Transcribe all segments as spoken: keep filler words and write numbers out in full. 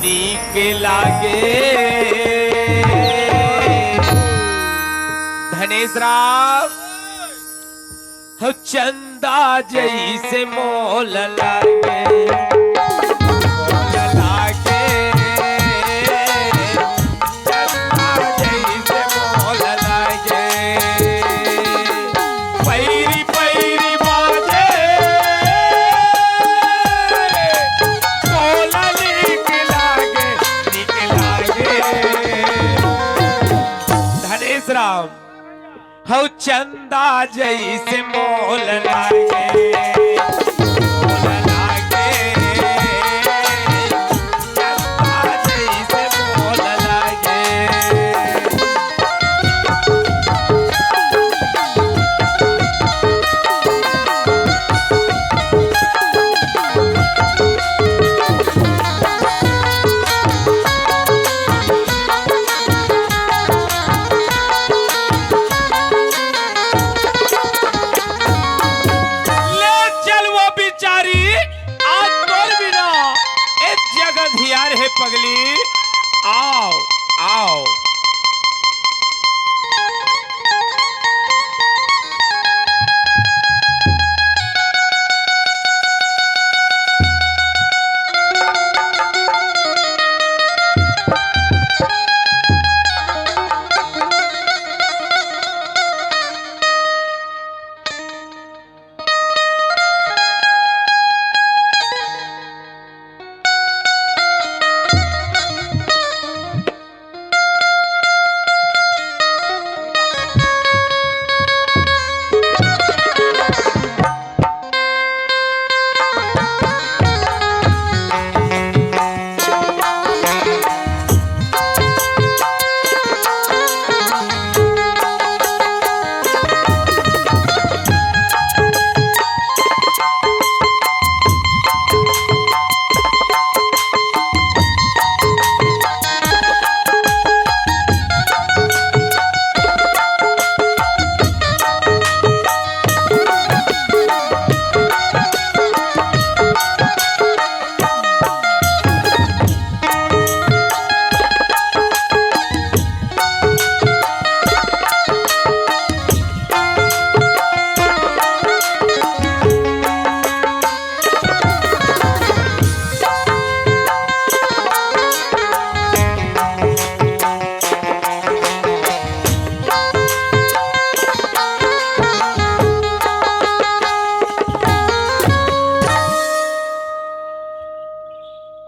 नीक लागे। धनेश राम, हो चंदा जइसे मोल लागे, मोल लागे, चंदा जइसे मोल लागे। पैरी पैरी बाजे, मोला नीक लागे, नीक लागे। धनेश राम, हौ चंदा जइसे मोल लागे, मोल लागे, चंदा जइसे मोल लागे। ले चल वो बिचारी, आज तोर बिना एक जगह धियार हे पगली। आओ, आओ।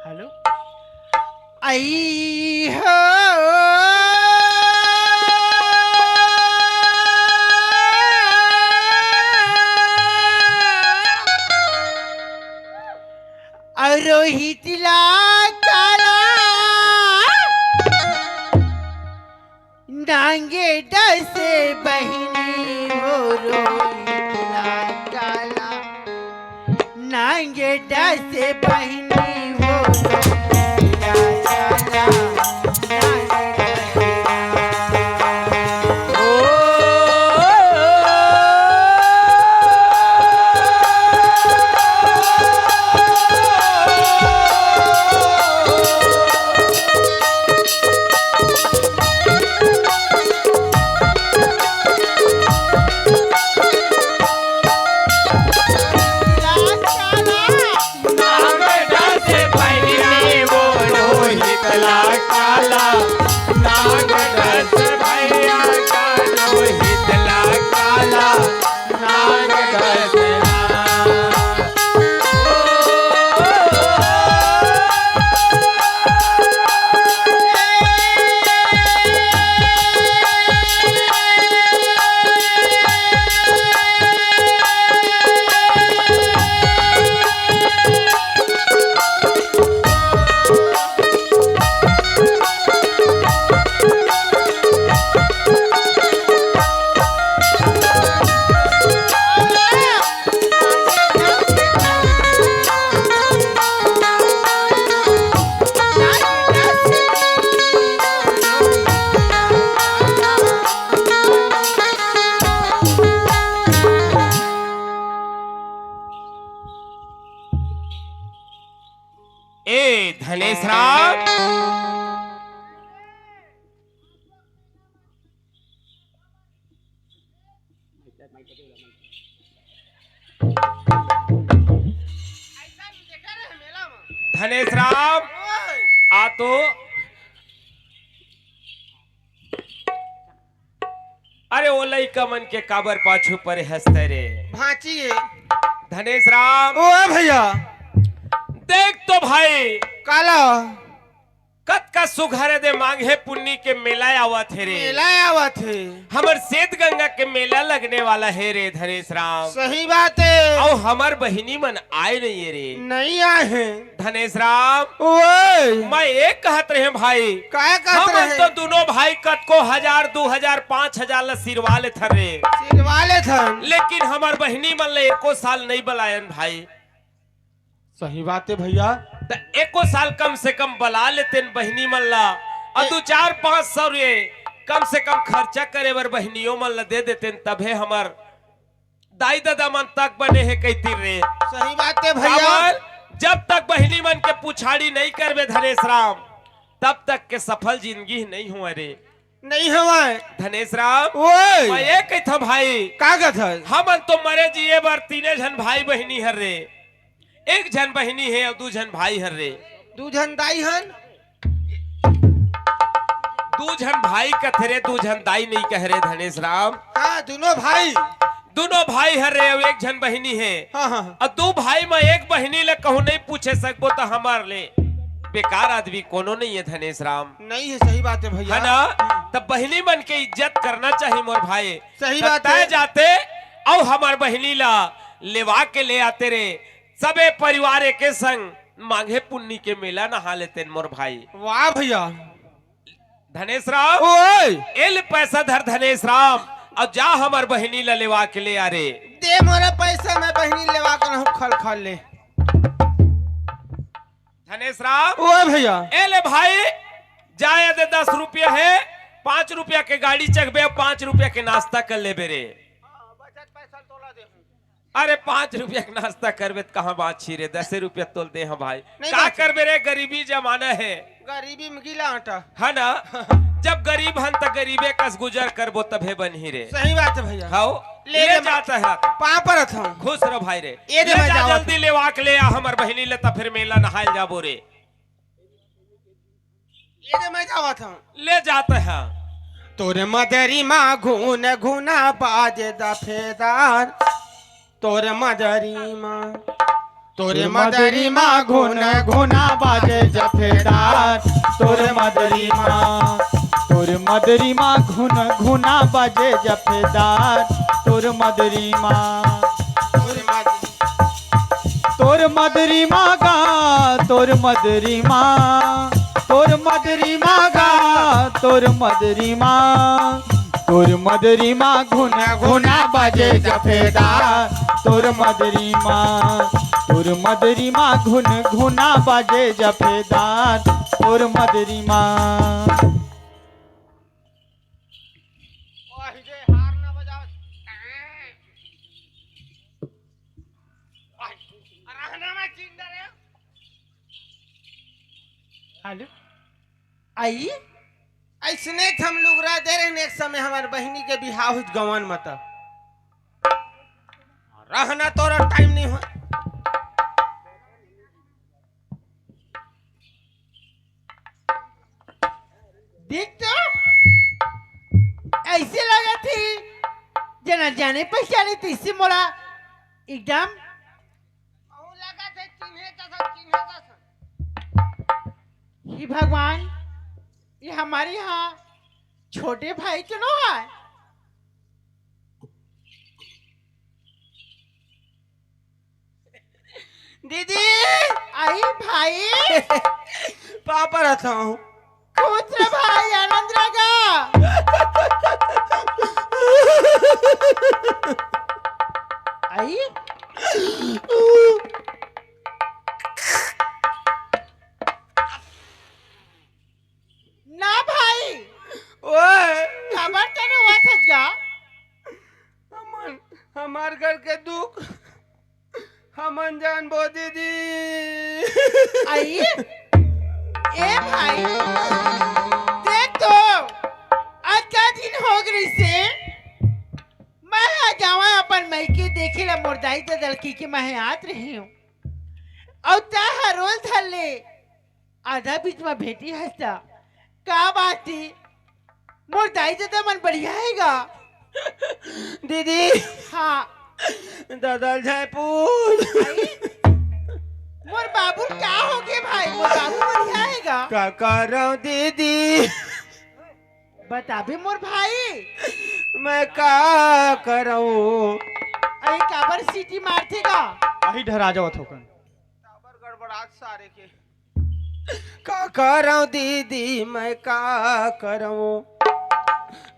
हेलो। आई हो। अउ रोहित ला काला। नांगे डसे बहिनी हो रोहित ला काला। नांगे डसे बहिनी हो रोहित ला काला। नांगे डसे धनेश राम। धनेश राम, आ तो। अरे, ओ लइका मन के काबर पाछू परे हंसते रे? भांची ए। धनेश राम। ओ भैया। देख तो भाई। काला? कतका सुघर दे मांग हे पुन्नी के मेला आवत हे रे। मेला आवत हे। हमर सेत गंगा के मेला लगने वाला हे रे धनेश राम। सही बात हे। अउ हमर बहिनी मन आए नहीं हे रे। नहीं आए हे। धनेश राम। ओए। मैं एक कहत रहे भाई। काय कहत हमन रहे? तो दोनों भाई कतको हजार, दो हजार, पाँच हजार ला सिरवा लेथन रे। सिरवा लेथन। लेकिन हमर बहिनी मन ले एको साल नहीं बलायन भाई। सही बात हे भैया। त एको साल कम से कम बला लेतेन बहिनी मन ला, अउ ए- दू चार पाँच सौ रे कम से कम खर्चा करे बर बहिनियों मन ला दे देतेन, तभे हमर दाई ददा मन तक बने हे कहितिर रे। सही बात हे भैया। काबर? जब तक बहिनी मन के पुछाड़ी नहीं करबे धनेश राम, तब तक के सफल जिंदगी नहीं हुआ रे। नहीं हवय। धनेश राम, ओए। मैं ये कहिथंव भाई। का कथस? हमन तो मरे जिए बर तीने झन भाई बहिनी हर रे। एक झन बहिनी हे अउ दू झन भाई हर रे। दू झन दाई हन? दू झन भाई कथे रे, दू झन दाई नहीं कहे रे धनेश राम। हाँ, दोनों भाई। दोनों भाई हर रे अउ एक झन बहिनी हे। हाँ, हाँ, हाँ। अउ दू भाई म एक बहिनी ले कहूँ नहीं पूछे सकबो त हमर ले बेकार आदमी कोनो नहीं हे धनेश राम। नहीं हे, सही बात हे भैया। है ना? त बहिनी मन के इज्जत करना चाहिए मोर भाई। सही त बात तय हे। जाते अउ हमर बहिनी ला लेवा के ले आते रे। सबे परिवार एके संग मांगे पुन्नी के मेला नहा लेतेन मोर भाई। वाह भैया। धनेश राम, ओए। ए ले पैसा धर धनेश राम, अउ जा हमर बहिनी ला लेवा के ले आ रे। दे मोला पैसा, मैं बहिनी लेवा के लाहूं खल खल ले। धनेश राम, ओए भैया। ए ले भाई, जाए दे दस रुपया हे, पाँच रुपया के गाड़ी चघबे, पाँच रुपया के नाश्ता कर लेबे रे। बचत पैसा तोला दे। अरे पाँच रुपया के नाश्ता करबे त कहाँ बाँचही रे, दसे रुपया तोल दे हंव भाई। नहीं का बाँची। करबे रे, गरीबी जमाना हे। गरीबी में गीला आटा। है ना? जब गरीब हन त गरीबे कस गुजर करबो तभे बनही रे। सही बात हे भैया। हव, ले ले ले मा-, जात हंव। पाँव परत हंव। खुश रह भाई रे। ए दे ले मैं जा जावत जल्दी हंव। लेवा के ले आ हमर बहिनी ले त फेर मेला नहाय ल जाबो रे। ए दे मैं जावत हंव। ले जात हंव। तोर मदरी मा घुन घुना बाजे दफेदार। तोर मदरी मा, तोर मदरी मा घुन घुना बाजे जफेदार। तोर मदरी मा, तोर मदरी मा घुन घुना बाजे जफेदार। तोर मदरी मा, तोर मदरी तोर मदरी मा गा, तोर मदरी मा, तोर मदरी मा गा, तोर मदरी मा, तोर मदरी मा घुन घुना बाजे जफेदार। तोर मदरी मा, तोर मदरी मा घुन घुना बाजे जफेदार। तोर मदरी मा। ओही जे हार ना बजावत। ओही, रहना में चिंता रे। हेलो। आई? अइसने त हम लुगरा दे रहे एक समय हमर बहिनी के बिहाव होइस गवन म त। रहना तोरा टाइम नहीं हो। देख तो, अइसे लगत हे, जना जाने पहचाने तइसे मोला एकदम। अहू लगत हे, चिन्हे जसन, चिन्हे जसन। हे भगवान, ये हमर इहाँ छोटे भाई के नो हे? दीदी! आई भाई! पाँव परत हंव। खुश रह भाई, आनंद रह गा। आई? ना भाई। ओए। काबर तने हुआ सच गा? हमन, हमार घर के दुख, हमन जानबो दीदी। आई? ए भाई, देख तो, अतका दिन हो गइसे, मैं हा जावं अपन मइके देखे ला मोर दाई ददा ल कहिके मैं हा आत रहे हंव। अउ तैं हा रोल धर ले, आधा बीच म भेटी हस त। का बात हे? मोर दाई ददा मन बढ़िया हे गा? दीदी। हाँ। ददा ल झाय पूछ। भाई, मोर बाबू ल का होगे भाई? मोर बाबू बढ़िया हे गा? का करंव दीदी? बताबे मोर भाई। मैं का करंव? अरे काबर सीटी मारथे गा? अही डहरा जावत होकन। काबर गड़बड़ात सारे के। का करंव दीदी, मैं का करंव?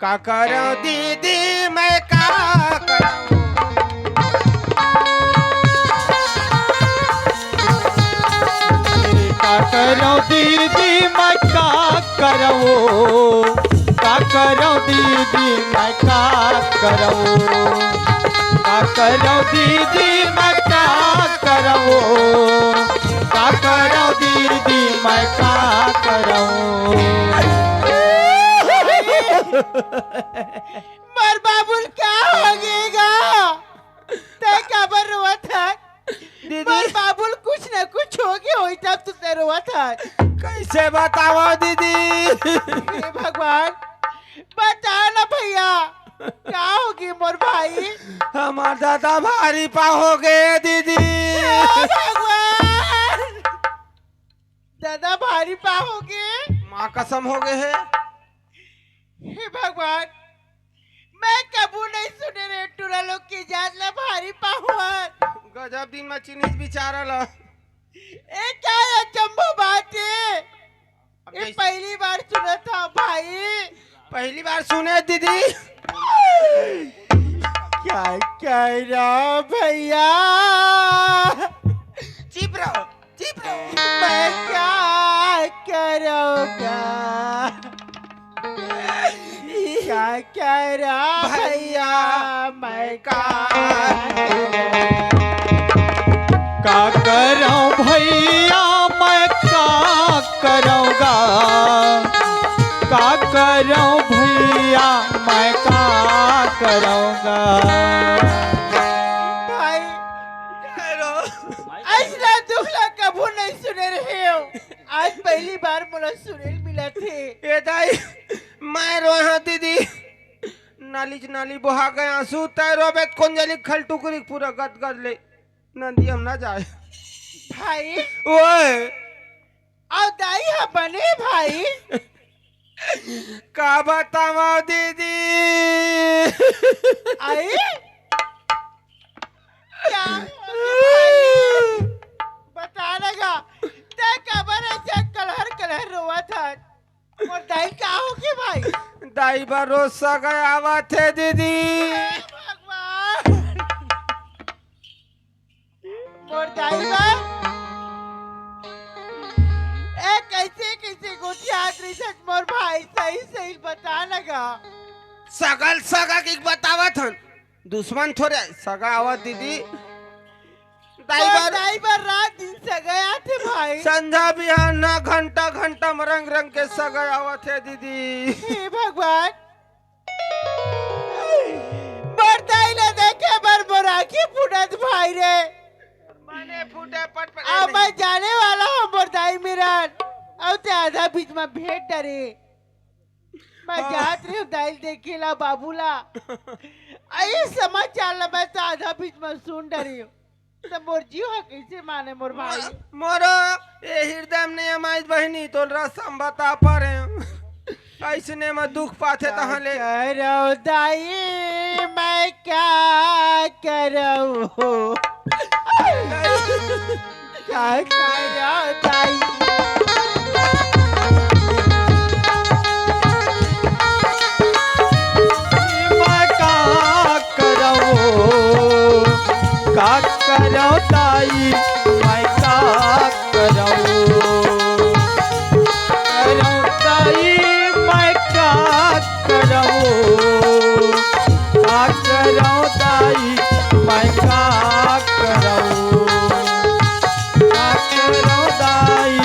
का करंव दीदी, मैं का करंव? का करंव दीदी, मैं का करंव? का करंव दीदी, मैं का करंव? का करंव दीदी, मैं का करंव? का करंव दीदी, मैं का करंव? मोर बाबू ल का होगे गा? तैं काबर रोवत हस? दीदी। मोर बाबू ल कुछ न कुछ होगे होही, तब तो तैं रोवत हस। कइसे बतावंव दीदी? हे भगवान, बता ना भइया, का होगे मोर भाई? हमर ददा भारी पा होगे दीदी। हे भगवान, ददा भारी पा होगे। माँ कसम होगे हे। हे भगवान, मैं कभू नइ सुने रेंव टूरा लोग के जात ला भारी पा होवत। गजब दिन म चिन्हिस बिचारा ला। ए का अचंभो बात हे? अब ए जइसे पहली बार सुनत हंव भाई। पहली बार सुने दीदी। का करंव भइया? चुप रहो, चुप रहो। मैं का करंव गा? का करंव भइया, मैं का करंव? का करंव भइया, मैं का करंव गा? का करंव भइया, मैं का करंव गा? भाई, अइसना दुख ला कभू नइ सुने रहेंव। आज पहली बार मोला सुने ल मिलत हे। ए दाई, मैं रोए हंव दीदी। नाली च नाली बोहा गे आंसू, तैं रोबे त कोन जनी खल टुकरी पूरा गदगद ले नंदिया म ना जाय। भाई। ओए। अउ दाई ह बने भाई। का बतावंव दीदी? आई? का होगे भाई? बता ना गा, तैं काबर अइसे कलहर कलहर रोवत हस? मोर दाई का होगे भाई? दाई बर रोज सगा आवत हे दीदी। हे भगवान, मोर दाई बर। ए कइसे कइसे गोठियात रहिस मोर भाई, सही सही बता ना गा। सगा ल सगा कहिके बतावत हन, दुश्मन थोरे, सगा आवत दीदी। दाई मोर बर दाई बर रात दिन सगा आथे भाई। संझा बिहान ना घंटा घंटा म रंग रंग के सगा आवत हे दीदी। हे भगवान, मोर दाई ला देखे बर मोर आँखी फूटत भाई रे। मने फूटे पटपट अब नहीं। मैं जाने वाला हंव मोर दाई मेरन, अउ तैं आधा बीच म भेज डरे। मैं हाँ। जात रहेंव दाई ल देखे ला, बाबू ला। अई समाचार ला मैं तो आधा बीच म सुन डरेंव। त मोर जीव ह कइसे माने मोर भाई? मोरो ए हृदय म नइ अमाइस बहिनी, तोला रसम बता परेंव। अइसने म दुख पाथे तहाँ ले। करंव दाई, मैं का करंव? का करंव दाई? मैं का करंव? का करंव दाई, मैं का करंव? करंव दाई, मैं का करंव? का करंव दाई, मैं का करंव? का करंव दाई,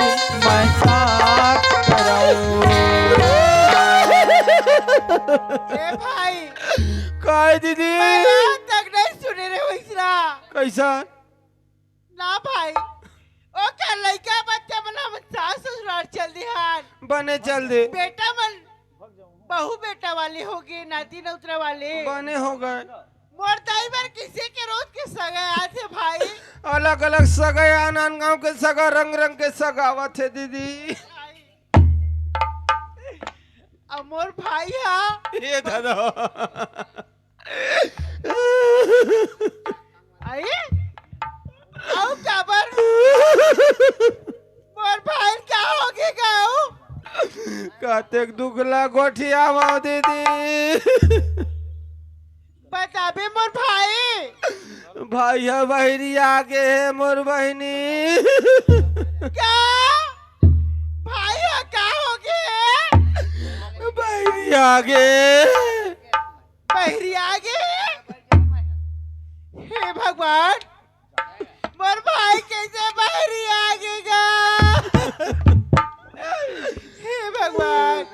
ए भाई, काय दीदी? मैं आज तक नहीं सुने रे वैसना। कैसा? ना भाई, ओकर लइका बच्चा मन हमन सास ससुराल चल दिहान। बने चल दे। बेटा मन बहू बेटा वाले हो गए, नाती नौतरा वाले। बने हो गए। मोर दाई बर किसे के रोज के सगा आथे भाई। अलग अलग सगा, आन आन गांव के सगा, रंग रंग के सगा आवत हे दीदी। अब मोर भाई हा। ये दादा। आई? अउ काबर? मोर भाई का होगे गाँव? कतेक दुख ला गोठियावव दीदी। बताबे मोर भाई। भाई ह बहिरी आगे हे मोर बहिनी। का? भाई ह का होगे? बहिरी आगे। बहिरी आगे? हे भगवान, मोर भाई कैसे बहिरी आगे गा? हे भगवान,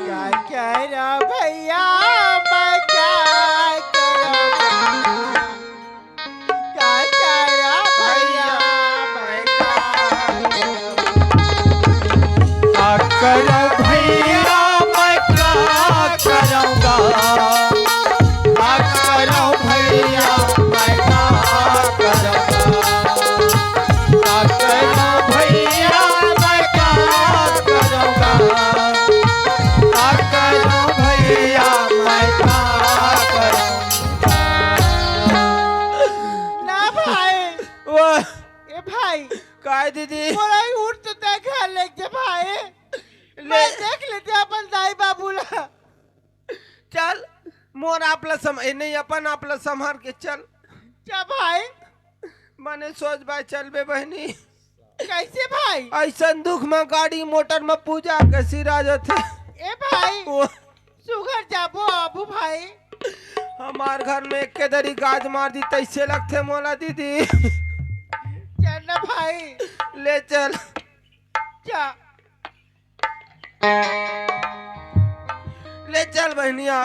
का करा भैया, मैं का करा? का करा भैया, मैं का करा? का करा भैया, मैं का करूँगा? का करा भैया, मैं का करूँगा? का करा भैया, मैं का करूँगा? का करा भैया, मैं का करूँगा? ना भाई। वाह। ए भाई। काय दीदी? मोला उठ तो तय घर लेके जा भाई। ले। मैं देख लेते अपन दाई बाबू ला। चल, मोर आप ला सम-, ए, नहीं, अपन आप ला संभार के चल। जा भाई। मने सोच भाई, चल बे बहिनी। कैसे भाई? ऐसन दुख में गाड़ी मोटर में पूजा के सिरा जथे। ए भाई। ओ। सुघर जाबो आबू भाई। हमार घर में एक के दरी गाज मार दी तैसे लगथे मोला दीदी। चल ना भाई। ले चल। जा। ले चल बहनिया।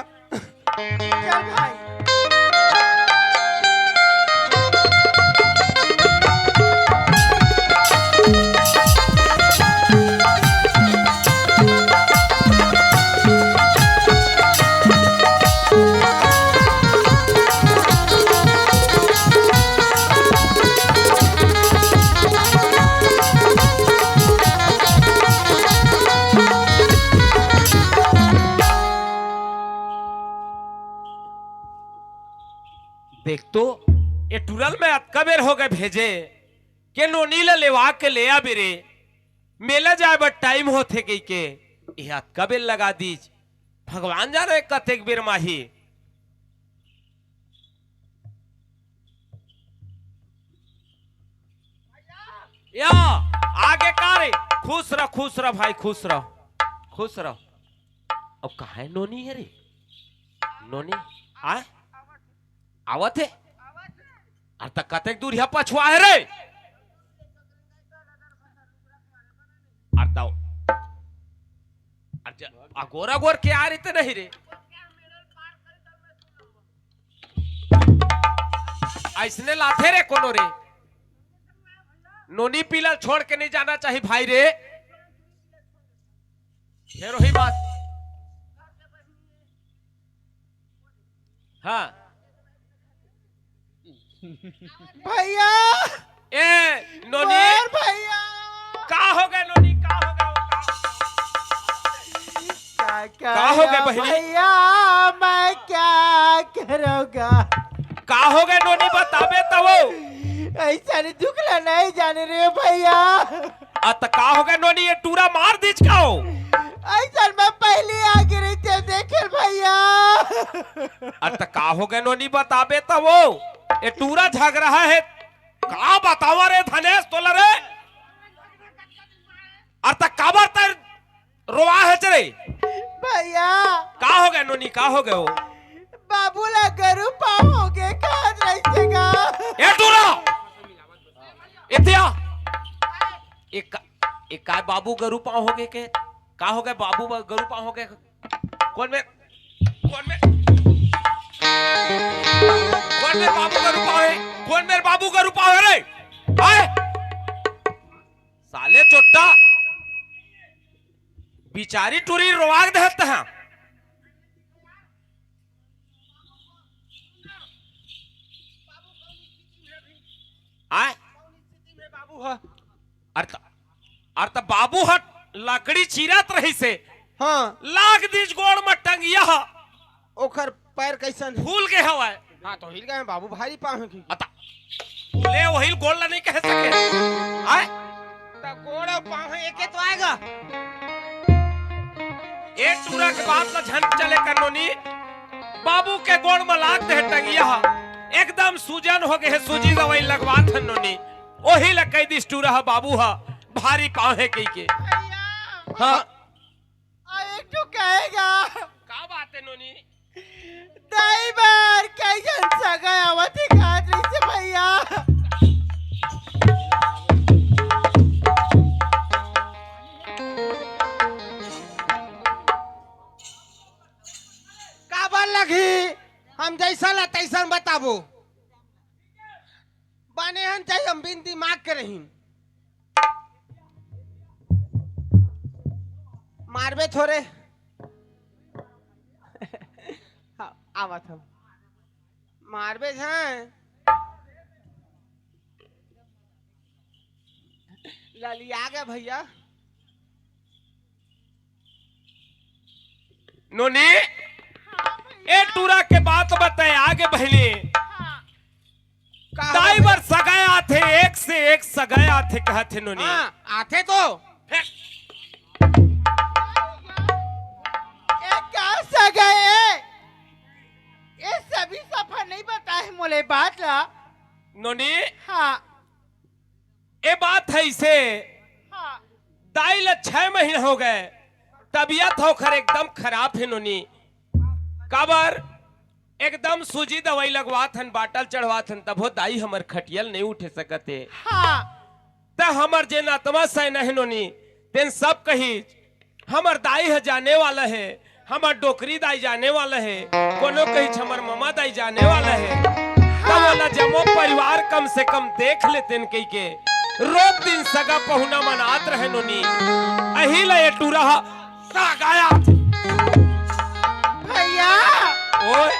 चल भाई। देख तो, ए टूरा ल मैं अतका बेर हो गए भेजे, के नोनी ल लेवा के ले आबे रे, मेला जाए बर टाइम होथे कहिके, ए अतका बेर लगा दीस। भगवान जाने कतेक बेर माही। या, आगे का रे? खुश रह, खुश रह भाई, खुश रह, खुश रह। अब कहाँ हे नोनी हे रे? नोनी, आय? आवत हे? अरे त कतेक दूर हे पछुआ हे रे? अरे त, अरे ज-, अगोर अगोर के आ रही त नहीं रे? ऐसने लाथे रे कोनो रे। नोनी पीला ल छोड़ के नहीं जाना चाहिए भाई रे। फेर वही बात। हाँ। भैया। ए, नोनी। मोर भैया। का हो गए नोनी, का हो गए, का हो गए? का, का का हो गए बहिनी? भैया, मैं क्या करूँगा? का हो गए नोनी, बताबे त वो। ऐसा नहीं दुख ला नहीं जाने रे भैया। आ त का हो गए नोनी, ये टूरा मार दीस का हो? ऐसा मैं पहले आगे रहते देखे भैया। आ त का हो गए नोनी, बताबे त वो। ये टूरा झगड़ा है, का बतावा रे धनेश तोला रे? अरे त काबर त रोवा हे रे? भैया। का हो गए नोनी, का हो गए हो? बाबू ला गरू पाँव हो गए, कहाँ रहिसेगा? ए टूरा! एतिया! एक, एक काय बाबू गरू पाँव हो गए के? का हो गए बाबू ब-, गरू पाँव हो गए? कोन मेर, कोन मेर, कोन मेर बाबू का रूपा हे? कोन मेर बाबू का रूपा हे रे? आय? साले चोट्टा, बिचारी टूरी रोवाग देहत हा। आय? बाबू ह। अरे त, अरे त बाबू ह लकड़ी चीरत रहिसे। हाँ। लाग दिस गोड़ म टंगिया ह। ओकर पैर कइसन? फूल गे हवय। हाँ, तो हिल गए बाबू, भारी पाँव हे कि। अता, फूले ओहिल गोड़ ला नहीं कह सके। आय? त गोड़ अउ पाँव हे, एके तो आएगा। ए टूरा के बात ला झन चले कर नोनी। बाबू के गोड़ म लाग दे टंगिया ह। एकदम सूजन हो गे हे, सूजी दवाई लगवात हन नोनी। ओही ला कहि दिस टूरा ह बाबू ह, भारी पाँव हे कहि के। भैया। हाँ। आ, एक ठो कहेगा। का बात हे नोनी? दाई बर कई झन सगा आवत हे कहत रहिसे भैया। काबर लगही? हम जइसन ला तइसन बताबो। बने हन चाहे हम बिन दिमाग के रहिन। मारबे थोरे। हाँ, आवत हम। मारबे झन। ललिया गे भैया। नोनी, हाँ भैया। ए टूरा के बात बताए आगे बहिनी। हाँ। का दाई हो बर सगाई आथे, एक से एक सगाई आथे कहत हे नोनी। हाँ, आथे तो। फेर। ए का सगाई ए? ए सभी सफा नहीं बताए मोले बात ला। नोनी। हाँ। ए बात हे इसे। हाँ। दाई ला छह महीना हो गए, तबीयत ओखर एकदम खराब हे नोनी। काबर? एकदम सूजी दवाई लगवात हन, बाटल चढ़वात हन, तभो दाई हमर खटियल नहीं उठे सकत हे। हाँ। त हमर जेन आत्मा सैना हे नोनी, तेन सब कही, हमर दाई ह जाने वाला हे, हमर डोकरी दाई जाने वाला हे, कोनो कहिच हमर ममा दाई जाने वाला हे। त हाँ। ओला जम्मो परिवार कम से कम देख लेतेन कहिके रोज दिन सगा पहुना मन आत रहे नोनी। अही ला ए टूरा ह सगाया। भैया। ओए।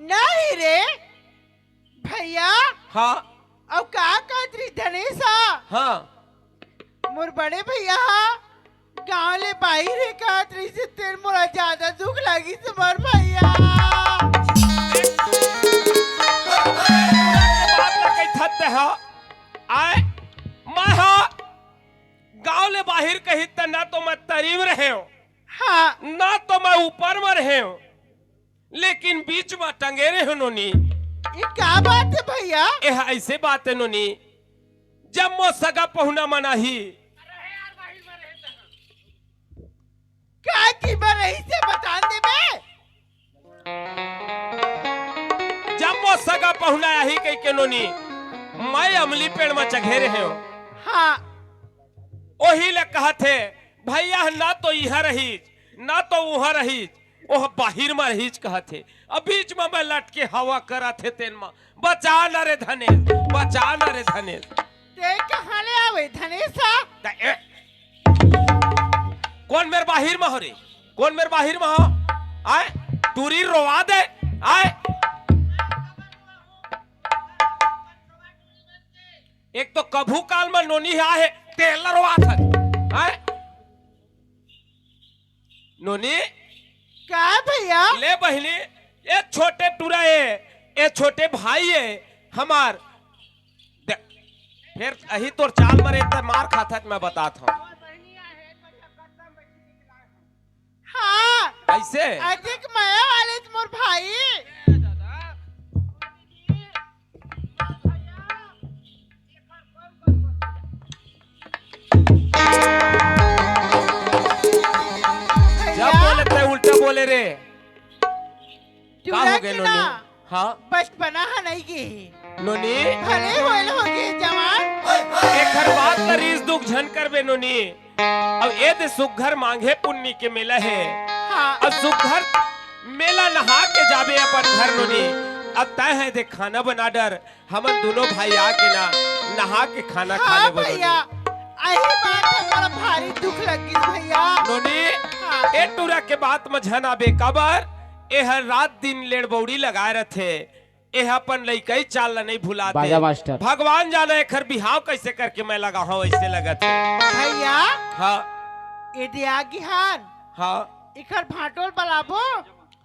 नहीं रे। भैया। हाँ। अउ का कहत रही धनेश हा? हाँ। मोर बड़े भैया हा गांव ले बाहिर हे कहत रहिसे, तेन मोला ज्यादा दुख लागिस मोर भैया। बात ला कहिथस ते हा। आय, मैं हा गांव ले बाहिर कहिस त ना तो मैं तरी म रहेंव, हाँ। ना तो मैं ऊपर म रहेंव। लेकिन बीच म टंगे रहे नोनी। ये का बात हे भैया? एह अइसे बात हे नोनी, जब मोर सगा पहुना मन आही। का की बर रहिसे बता देबे? जब मोर सगा पहुना आही कहिके नोनी, मैं अमली पेड़ म चघे रहेंव। हाँ। ओही ले कहत हे, भैया ना तो इहाँ रहिस, ना तो उहाँ रहिस, ओह बाहिर म रहिस कहत हे। अब बीच म मैं लटके हवा करत हे तेन म। बचा न रे धनेश, बचा न रे धनेश। ते कहाँ ले आवे धनेश हा? त ए, कोन मेर बाहिर म हो रे? कोन मेर बाहिर म हो? आय, टूरी रोवा दे, आय। एक तो कभू काल म नोनी हे आहे, तेला रोवात हस। हैं? नोनी? का भैया? ले बहिनी, ए छोटे टूरा ए, ए छोटे भाई ए, हमार। दे, फेर अही तोर चाल म रे, त मार खाथस, मैं बतात हंव। हाँ। कइसे? अधिक मया वाले त मोर भाई। जब भैया। बोले ते उल्टा बोले रे। का हो गे नोनी? हाँ? बचपना ह नहीं गे। नोनी? भले होइल होगे जवान। एखर बात ला रीस दुख झन करबे नोनी। अब ए दे सुग्घर मांगे पुन्नी के मेला हे। हाँ। अब सुग्घर मेला नहा के जाबे अपन घर नोनी। अब तय हे दे खाना बना डर, हमन दोनों भाई आके ना नहा के खाना खा हाँ लेबो नोनी। भैया, अही बात हे, मोला भारी दुख लग गिस भैया। नोनी, हाँ। ए टूरा के बात म झन आबे, काबर एहर रात दिन लेड़बौड़ी लगाए रथे। एह अपन लइकई चाल ल नइ भुलाते। बाजा मास्टर। भगवान जाने एखर बिहाव कइसे करके मैं लगा हूँ, अइसे लगत हे। भैया, हाँ, ए दे आ गिहान, हाँ, एखर भांटोल बलाबो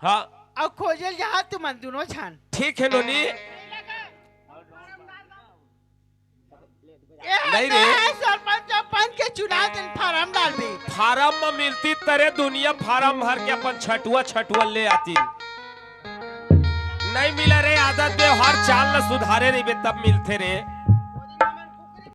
हाँ, अउ खोजे ल जहाँ तुमन दुनों झन। ठीक हे नोनी। ए नहीं रे। सरपंच अउ पंच के चुनाव दिन फारम डालबे। फारम म मिलतिस तरे दुनिया फारम भर के अपन छटुआ छटुआ ले आतिस। नइ मिले रे, आदत बेवहार चाल ल सुधारे रहिबे तब मिलथे रे।